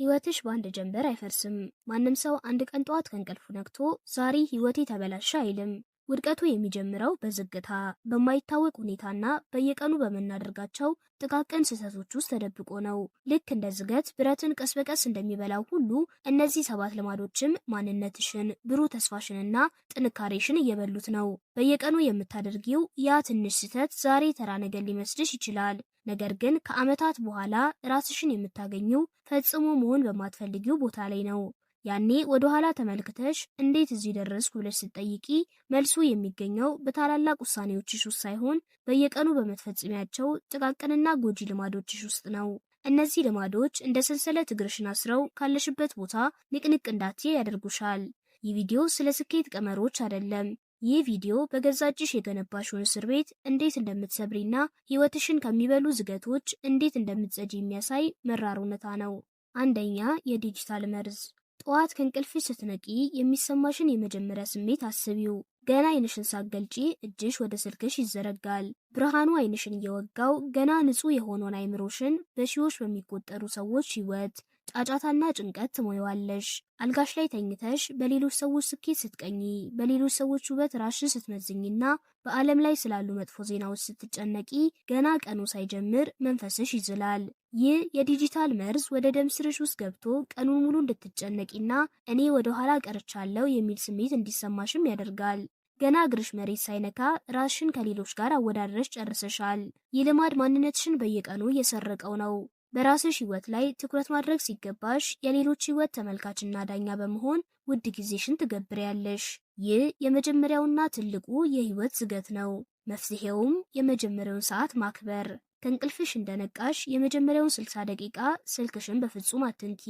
ሕይወትሽ በአንድ ጀንበር አይፈርስም። ማንም ሰው አንድ ቀን ጠዋት ከእንቅልፉ ነቅቶ ዛሬ ሕይወቴ ተበላሸ አይልም። ውድቀቱ የሚጀምረው በዝግታ፣ በማይታወቅ ሁኔታና በየቀኑ በምናደርጋቸው ጥቃቅን ስህተቶች ውስጥ ተደብቆ ነው። ልክ እንደ ዝገት ብረትን ቀስ በቀስ እንደሚበላው ሁሉ እነዚህ ሰባት ልማዶችም ማንነትሽን፣ ብሩህ ተስፋሽንና ጥንካሬሽን እየበሉት ነው። በየቀኑ የምታደርጊው ያ ትንሽ ስህተት ዛሬ ተራ ነገር ሊመስልሽ ይችላል። ነገር ግን ከዓመታት በኋላ ራስሽን የምታገኚው ፈጽሞ መሆን በማትፈልጊው ቦታ ላይ ነው። ያኔ ወደ ኋላ ተመልክተሽ እንዴት እዚህ ደረስኩ ብለሽ ስትጠይቂ መልሱ የሚገኘው በታላላቅ ውሳኔዎችሽ ውስጥ ሳይሆን በየቀኑ በምትፈጽሚያቸው ጥቃቅንና ጎጂ ልማዶችሽ ውስጥ ነው። እነዚህ ልማዶች እንደ ሰንሰለት እግርሽን አስረው ካለሽበት ቦታ ንቅንቅ እንዳትይ ያደርጉሻል። ይህ ቪዲዮ ስለ ስኬት ቀመሮች አይደለም። ይህ ቪዲዮ በገዛ እጅሽ የገነባሽውን እስር ቤት እንዴት እንደምትሰብሪና ሕይወትሽን ከሚበሉ ዝገቶች እንዴት እንደምትጸጂ የሚያሳይ መራር እውነታ ነው። አንደኛ፣ የዲጂታል መርዝ። ጠዋት ከእንቅልፍሽ ስትነቂ የሚሰማሽን የመጀመሪያ ስሜት አስቢው። ገና አይንሽን ሳትገልጪ እጅሽ ወደ ስልክሽ ይዘረጋል። ብርሃኑ አይንሽን እየወጋው ገና ንጹህ የሆነውን አይምሮሽን በሺዎች በሚቆጠሩ ሰዎች ሕይወት ጫጫታና ጭንቀት ትሞይዋለሽ። አልጋሽ ላይ ተኝተሽ በሌሎች ሰዎች ስኬት ስትቀኚ፣ በሌሎች ሰዎች ውበት ራስሽን ስትመዝኚና በዓለም ላይ ስላሉ መጥፎ ዜናዎች ስትጨነቂ ገና ቀኑ ሳይጀምር መንፈስሽ ይዝላል። ይህ የዲጂታል መርዝ ወደ ደም ስርሽ ውስጥ ገብቶ ቀኑን ሙሉ እንድትጨነቂና እኔ ወደ ኋላ ቀርቻለሁ የሚል ስሜት እንዲሰማሽም ያደርጋል። ገና እግርሽ መሬት ሳይነካ ራስሽን ከሌሎች ጋር አወዳድረሽ ጨርሰሻል። ይህ ልማድ ማንነትሽን በየቀኑ እየሰረቀው ነው። በራስሽ ሕይወት ላይ ትኩረት ማድረግ ሲገባሽ የሌሎች ሕይወት ተመልካችና ዳኛ በመሆን ውድ ጊዜሽን ትገብሪያለሽ። ይህ የመጀመሪያውና ትልቁ የሕይወት ዝገት ነው። መፍትሄውም የመጀመሪያውን ሰዓት ማክበር። ከእንቅልፍሽ እንደነቃሽ የመጀመሪያውን 60 ደቂቃ ስልክሽን በፍጹም አትንኪ።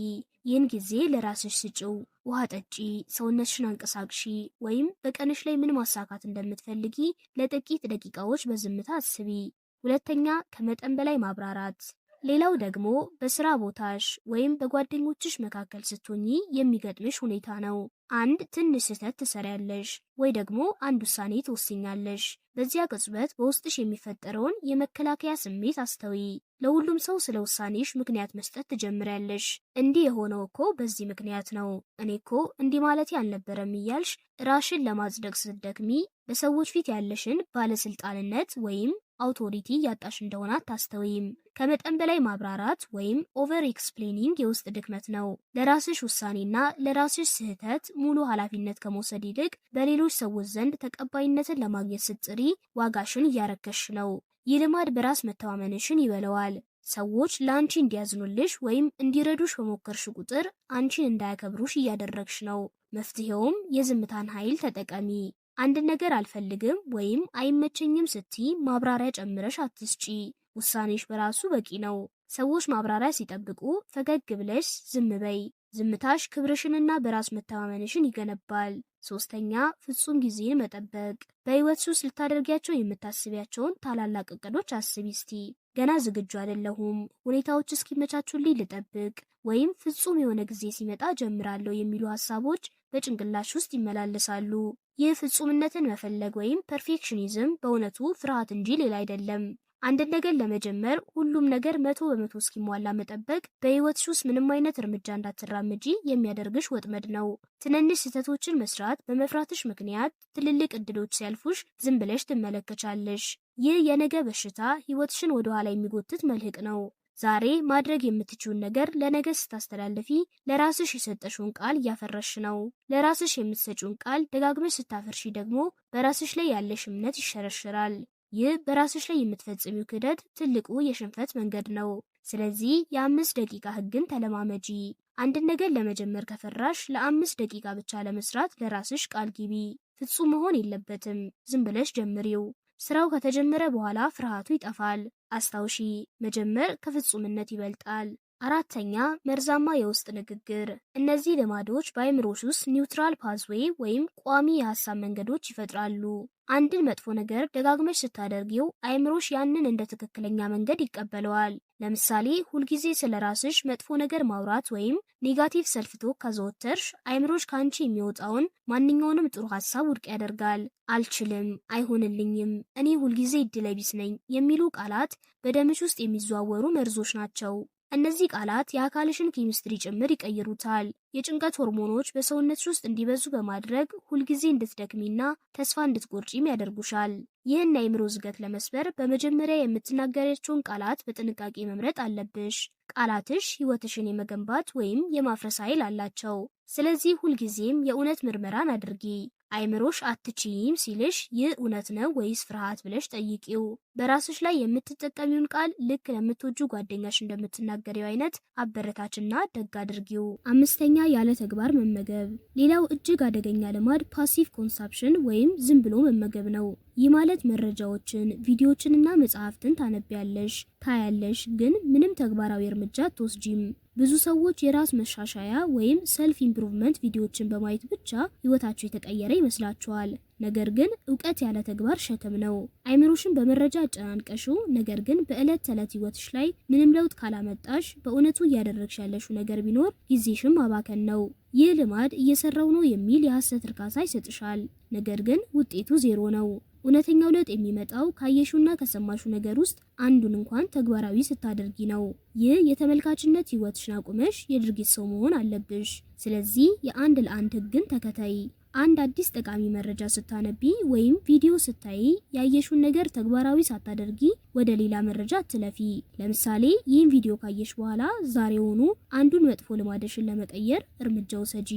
ይህን ጊዜ ለራስሽ ስጪው። ውሃ ጠጪ፣ ሰውነትሽን አንቀሳቅሺ፣ ወይም በቀንሽ ላይ ምን ማሳካት እንደምትፈልጊ ለጥቂት ደቂቃዎች በዝምታ አስቢ። ሁለተኛ፣ ከመጠን በላይ ማብራራት። ሌላው ደግሞ በስራ ቦታሽ ወይም በጓደኞችሽ መካከል ስትሆኚ የሚገጥምሽ ሁኔታ ነው። አንድ ትንሽ ስህተት ትሰሪያለሽ ወይ ደግሞ አንድ ውሳኔ ትወስኛለሽ። በዚያ ቅጽበት በውስጥሽ የሚፈጠረውን የመከላከያ ስሜት አስተውዪ። ለሁሉም ሰው ስለ ውሳኔሽ ምክንያት መስጠት ትጀምሪያለሽ። እንዲህ የሆነው እኮ በዚህ ምክንያት ነው፣ እኔ እኮ እንዲህ ማለቴ አልነበረም እያልሽ ራስሽን ለማጽደቅ ስትደክሚ በሰዎች ፊት ያለሽን ባለስልጣንነት ወይም authority እያጣሽ እንደሆነ አታስተውይም። ከመጠን በላይ ማብራራት ወይም over explaining የውስጥ ድክመት ነው። ለራስሽ ውሳኔና ለራስሽ ስህተት ሙሉ ኃላፊነት ከመውሰድ ይልቅ በሌሎች ሰዎች ዘንድ ተቀባይነትን ለማግኘት ስትጥሪ ዋጋሽን እያረከስሽ ነው። ይህ ልማድ በራስ መተማመንሽን ይበለዋል። ሰዎች ለአንቺ እንዲያዝኑልሽ ወይም እንዲረዱሽ በሞከርሽ ቁጥር አንቺን እንዳያከብሩሽ እያደረግሽ ነው። መፍትሄውም የዝምታን ኃይል ተጠቀሚ። አንድ ነገር አልፈልግም ወይም አይመቸኝም ስትይ ማብራሪያ ጨምረሽ አትስጪ። ውሳኔሽ በራሱ በቂ ነው። ሰዎች ማብራሪያ ሲጠብቁ ፈገግ ብለሽ ዝም በይ። ዝምታሽ ክብርሽንና በራስ መተማመንሽን ይገነባል። ሶስተኛ፣ ፍጹም ጊዜን መጠበቅ። በሕይወትሽ ውስጥ ልታደርጊያቸው የምታስቢያቸውን ታላላቅ እቅዶች አስቢ እስቲ። ገና ዝግጁ አይደለሁም፣ ሁኔታዎች እስኪመቻቹልኝ ልጠብቅ፣ ወይም ፍጹም የሆነ ጊዜ ሲመጣ ጀምራለሁ የሚሉ ሀሳቦች በጭንቅላትሽ ውስጥ ይመላለሳሉ። ይህ ፍጹምነትን መፈለግ ወይም perfectionism በእውነቱ ፍርሃት እንጂ ሌላ አይደለም። አንድን ነገር ለመጀመር ሁሉም ነገር 100% እስኪሟላ መጠበቅ በሕይወትሽ ውስጥ ምንም አይነት እርምጃ እንዳትራመጂ የሚያደርግሽ ወጥመድ ነው። ትንንሽ ስህተቶችን መስራት በመፍራትሽ ምክንያት ትልልቅ እድሎች ሲያልፉሽ ዝም ብለሽ ትመለከቻለሽ። ይህ የነገ በሽታ ሕይወትሽን ወደኋላ የሚጎትት መልህቅ ነው። ዛሬ ማድረግ የምትችይውን ነገር ለነገ ስታስተላልፊ ለራስሽ የሰጠሽውን ቃል እያፈረስሽ ነው። ለራስሽ የምትሰጪውን ቃል ደጋግመሽ ስታፈርሺ ደግሞ በራስሽ ላይ ያለሽ እምነት ይሸረሽራል። ይህ በራስሽ ላይ የምትፈጽሚው ክህደት ትልቁ የሽንፈት መንገድ ነው። ስለዚህ የ5 ደቂቃ ህግን ተለማመጂ። አንድን ነገር ለመጀመር ከፈራሽ ለ5 ደቂቃ ብቻ ለመስራት ለራስሽ ቃል ግቢ። ፍጹም መሆን የለበትም። ዝም ብለሽ ጀምሪው። ስራው ከተጀመረ በኋላ ፍርሃቱ ይጠፋል። አስታውሺ፣ መጀመር ከፍጹምነት ይበልጣል። አራተኛ፣ መርዛማ የውስጥ ንግግር። እነዚህ ልማዶች በአእምሮሽ ውስጥ neural pathway ወይም ቋሚ የሀሳብ መንገዶች ይፈጥራሉ። አንድን መጥፎ ነገር ደጋግመሽ ስታደርጊው አእምሮሽ ያንን እንደ ትክክለኛ መንገድ ይቀበለዋል። ለምሳሌ ሁልጊዜ ስለ ራስሽ መጥፎ ነገር ማውራት ወይም negative self talk ካዘወተርሽ አእምሮሽ ከአንቺ የሚወጣውን ማንኛውንም ጥሩ ሀሳብ ውድቅ ያደርጋል። አልችልም፣ አይሆንልኝም፣ እኔ ሁልጊዜ እድለቢስ ነኝ የሚሉ ቃላት በደምሽ ውስጥ የሚዘዋወሩ መርዞች ናቸው። እነዚህ ቃላት የአካልሽን ኬሚስትሪ ጭምር ይቀይሩታል። የጭንቀት ሆርሞኖች በሰውነትሽ ውስጥ እንዲበዙ በማድረግ ሁልጊዜ እንድትደክሚና ተስፋ እንድትቆርጪም ያደርጉሻል። ይህን የአእምሮ ዝገት ለመስበር በመጀመሪያ የምትናገሪያቸውን ቃላት በጥንቃቄ መምረጥ አለብሽ። ቃላትሽ ሕይወትሽን የመገንባት ወይም የማፍረስ ኃይል አላቸው። ስለዚህ ሁልጊዜም የእውነት ምርመራን አድርጊ። አይምሮሽ አትችይም ሲልሽ ይህ እውነት ነው ወይስ ፍርሃት ብለሽ ጠይቂው። በራስሽ ላይ የምትጠቀሚውን ቃል ልክ ለምትወጂው ጓደኛሽ እንደምትናገሪው አይነት አበረታችና ደግ አድርጊው። አምስተኛ፣ ያለ ተግባር መመገብ። ሌላው እጅግ አደገኛ ልማድ passive consumption ወይም ዝም ብሎ መመገብ ነው። ይህ ማለት መረጃዎችን፣ ቪዲዮዎችንና መጽሐፍትን ታነቢያለሽ፣ ታያለሽ፣ ግን ምንም ተግባራዊ እርምጃ አትወስጂም። ብዙ ሰዎች የራስ መሻሻያ ወይም self improvement ቪዲዮዎችን በማየት ብቻ ህይወታቸው የተቀየረ ይመስላቸዋል። ነገር ግን እውቀት ያለ ተግባር ሸክም ነው። አይምሮሽን በመረጃ አጨናንቀሽው፣ ነገር ግን በዕለት ተዕለት ህይወትሽ ላይ ምንም ለውጥ ካላመጣሽ በእውነቱ እያደረግሽ ያለሽው ነገር ቢኖር ጊዜሽን ማባከን ነው። ይህ ልማድ እየሰራሁ ነው የሚል የሐሰት እርካታ ይሰጥሻል። ነገር ግን ውጤቱ ዜሮ ነው። እውነተኛው ለውጥ የሚመጣው ካየሽውና ከሰማሽው ነገር ውስጥ አንዱን እንኳን ተግባራዊ ስታደርጊ ነው። ይህ የተመልካችነት ህይወትሽን አቁመሽ የድርጊት ሰው መሆን አለብሽ። ስለዚህ የአንድ ለአንድ ህግን ተከተይ። አንድ አዲስ ጠቃሚ መረጃ ስታነቢ ወይም ቪዲዮ ስታይ ያየሽውን ነገር ተግባራዊ ሳታደርጊ ወደ ሌላ መረጃ አትለፊ። ለምሳሌ ይህን ቪዲዮ ካየሽ በኋላ ዛሬውኑ አንዱን መጥፎ ልማድሽን ለመቀየር እርምጃ ውሰጂ።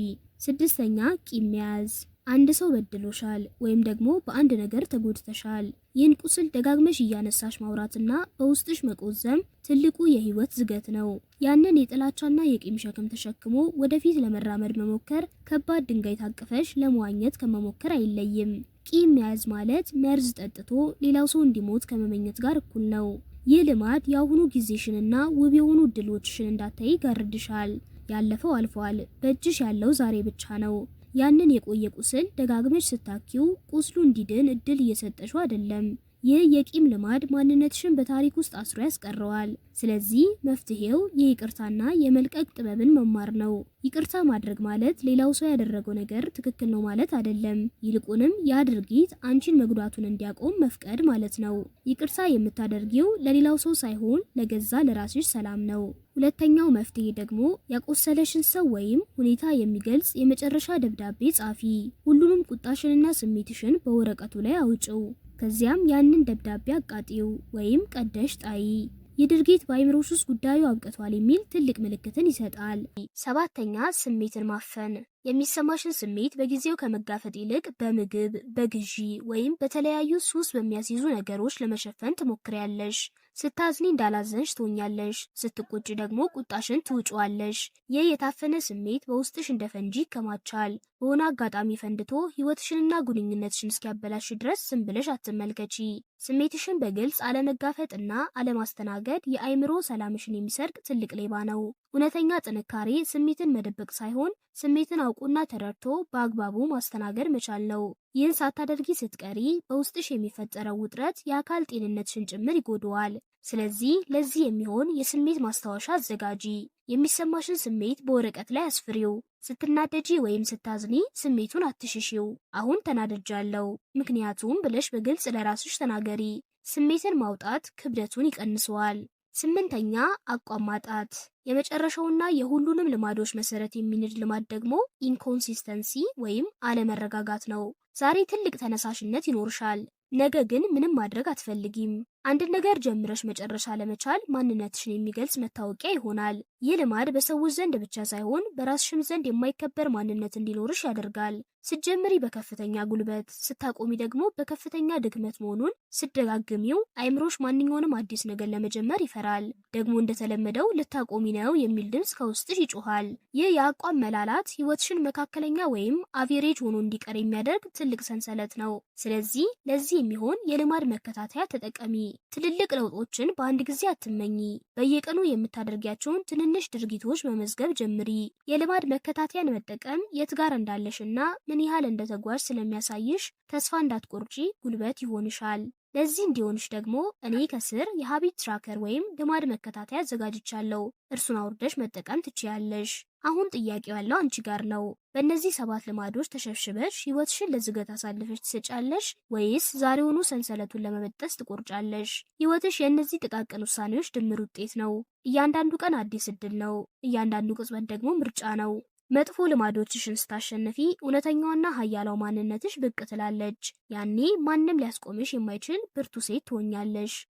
ስድስተኛ፣ ቂም መያዝ። አንድ ሰው በድሎሻል ወይም ደግሞ በአንድ ነገር ተጎድተሻል። ይህን ቁስል ደጋግመሽ እያነሳሽ ማውራትና በውስጥሽ መቆዘም ትልቁ የህይወት ዝገት ነው። ያንን የጥላቻና የቂም ሸክም ተሸክሞ ወደፊት ለመራመድ መሞከር ከባድ ድንጋይ ታቅፈሽ ለመዋኘት ከመሞከር አይለይም። ቂም መያዝ ማለት መርዝ ጠጥቶ ሌላው ሰው እንዲሞት ከመመኘት ጋር እኩል ነው። ይህ ልማድ የአሁኑ ጊዜሽንና ውብ የሆኑ እድሎችሽን እንዳታይ ይጋርድሻል። ያለፈው አልፏል። በእጅሽ ያለው ዛሬ ብቻ ነው። ያንን የቆየ ቁስል ደጋግመሽ ስታኪው ቁስሉ እንዲድን እድል እየሰጠሽው አይደለም። ይህ የቂም ልማድ ማንነትሽን በታሪክ ውስጥ አስሮ ያስቀረዋል። ስለዚህ መፍትሄው የይቅርታና የመልቀቅ ጥበብን መማር ነው። ይቅርታ ማድረግ ማለት ሌላው ሰው ያደረገው ነገር ትክክል ነው ማለት አይደለም። ይልቁንም ያ ድርጊት አንቺን መጉዳቱን እንዲያቆም መፍቀድ ማለት ነው። ይቅርታ የምታደርጊው ለሌላው ሰው ሳይሆን ለገዛ ለራስሽ ሰላም ነው። ሁለተኛው መፍትሄ ደግሞ ያቆሰለሽን ሰው ወይም ሁኔታ የሚገልጽ የመጨረሻ ደብዳቤ ጻፊ። ሁሉንም ቁጣሽንና ስሜትሽን በወረቀቱ ላይ አውጪው። ከዚያም ያንን ደብዳቤ አቃጥዪው ወይም ቀደሽ ጣዪ። ይህ ድርጊት በአይምሮሽ ውስጥ ጉዳዩ አብቅቷል የሚል ትልቅ ምልክትን ይሰጣል። ሰባተኛ፣ ስሜትን ማፈን። የሚሰማሽን ስሜት በጊዜው ከመጋፈጥ ይልቅ በምግብ፣ በግዢ ወይም በተለያዩ ሱስ በሚያስይዙ ነገሮች ለመሸፈን ትሞክሪያለሽ። ስታዝኒ እንዳላዘንሽ ትሆኛለሽ፣ ስትቆጪ ደግሞ ቁጣሽን ትውጪዋለሽ። ይህ የታፈነ ስሜት በውስጥሽ እንደ ፈንጂ ይከማቻል። በሆነ አጋጣሚ ፈንድቶ ሕይወትሽንና ግንኙነትሽን እስኪያበላሽ ድረስ ዝም ብለሽ አትመልከቺ። ስሜትሽን በግልጽ አለመጋፈጥና አለማስተናገድ የአእምሮ ሰላምሽን የሚሰርቅ ትልቅ ሌባ ነው። እውነተኛ ጥንካሬ ስሜትን መደበቅ ሳይሆን ስሜትን አውቆና ተረድቶ በአግባቡ ማስተናገድ መቻል ነው። ይህን ሳታደርጊ ስትቀሪ በውስጥሽ የሚፈጠረው ውጥረት የአካል ጤንነትሽን ጭምር ይጎዳዋል። ስለዚህ ለዚህ የሚሆን የስሜት ማስታወሻ አዘጋጂ። የሚሰማሽን ስሜት በወረቀት ላይ አስፍሪው። ስትናደጂ ወይም ስታዝኒ ስሜቱን አትሽሺው። አሁን ተናድጃለሁ ምክንያቱም ብለሽ በግልጽ ለራስሽ ተናገሪ። ስሜትን ማውጣት ክብደቱን ይቀንሰዋል። ስምንተኛ፣ አቋም ማጣት። የመጨረሻውና የሁሉንም ልማዶች መሰረት የሚንድ ልማድ ደግሞ inconsistency ወይም አለመረጋጋት ነው። ዛሬ ትልቅ ተነሳሽነት ይኖርሻል፣ ነገ ግን ምንም ማድረግ አትፈልጊም። አንድን ነገር ጀምረሽ መጨረስ አለመቻል ማንነትሽን የሚገልጽ መታወቂያ ይሆናል። ይህ ልማድ በሰዎች ዘንድ ብቻ ሳይሆን በራስሽም ዘንድ የማይከበር ማንነት እንዲኖርሽ ያደርጋል። ስትጀምሪ በከፍተኛ ጉልበት፣ ስታቆሚ ደግሞ በከፍተኛ ድክመት መሆኑን ስትደጋግሚው አይምሮሽ ማንኛውንም አዲስ ነገር ለመጀመር ይፈራል። ደግሞ እንደተለመደው ልታቆሚ ነው የሚል ድምፅ ከውስጥሽ ይጮሃል። ይህ የአቋም መላላት ህይወትሽን መካከለኛ ወይም average ሆኖ እንዲቀር የሚያደርግ ትልቅ ሰንሰለት ነው። ስለዚህ ለዚህ የሚሆን የልማድ መከታተያ ተጠቀሚ። ትልልቅ ለውጦችን በአንድ ጊዜ አትመኚ። በየቀኑ የምታደርጊያቸውን ትንንሽ ድርጊቶች መመዝገብ ጀምሪ። የልማድ መከታተያን መጠቀም የት ጋር እንዳለሽና ምን ያህል እንደተጓዝሽ ስለሚያሳይሽ ተስፋ እንዳትቆርጪ ጉልበት ይሆንሻል። ለዚህ እንዲሆንሽ ደግሞ እኔ ከስር የ habit tracker ወይም ልማድ መከታተያ አዘጋጅቻለሁ። እርሱን አውርደሽ መጠቀም ትችያለሽ። አሁን ጥያቄው ያለው አንቺ ጋር ነው። በእነዚህ ሰባት ልማዶች ተሸብሽበሽ ህይወትሽን ለዝገት አሳልፈሽ ትሰጫለሽ ወይስ ዛሬውኑ ሰንሰለቱን ለመበጠስ ትቆርጫለሽ? ህይወትሽ የእነዚህ ጥቃቅን ውሳኔዎች ድምር ውጤት ነው። እያንዳንዱ ቀን አዲስ እድል ነው። እያንዳንዱ ቅጽበት ደግሞ ምርጫ ነው። መጥፎ ልማዶችሽን ስታሸንፊ እውነተኛዋና ኃያሏ ማንነትሽ ብቅ ትላለች። ያኔ ማንም ሊያስቆምሽ የማይችል ብርቱ ሴት ትሆኛለሽ።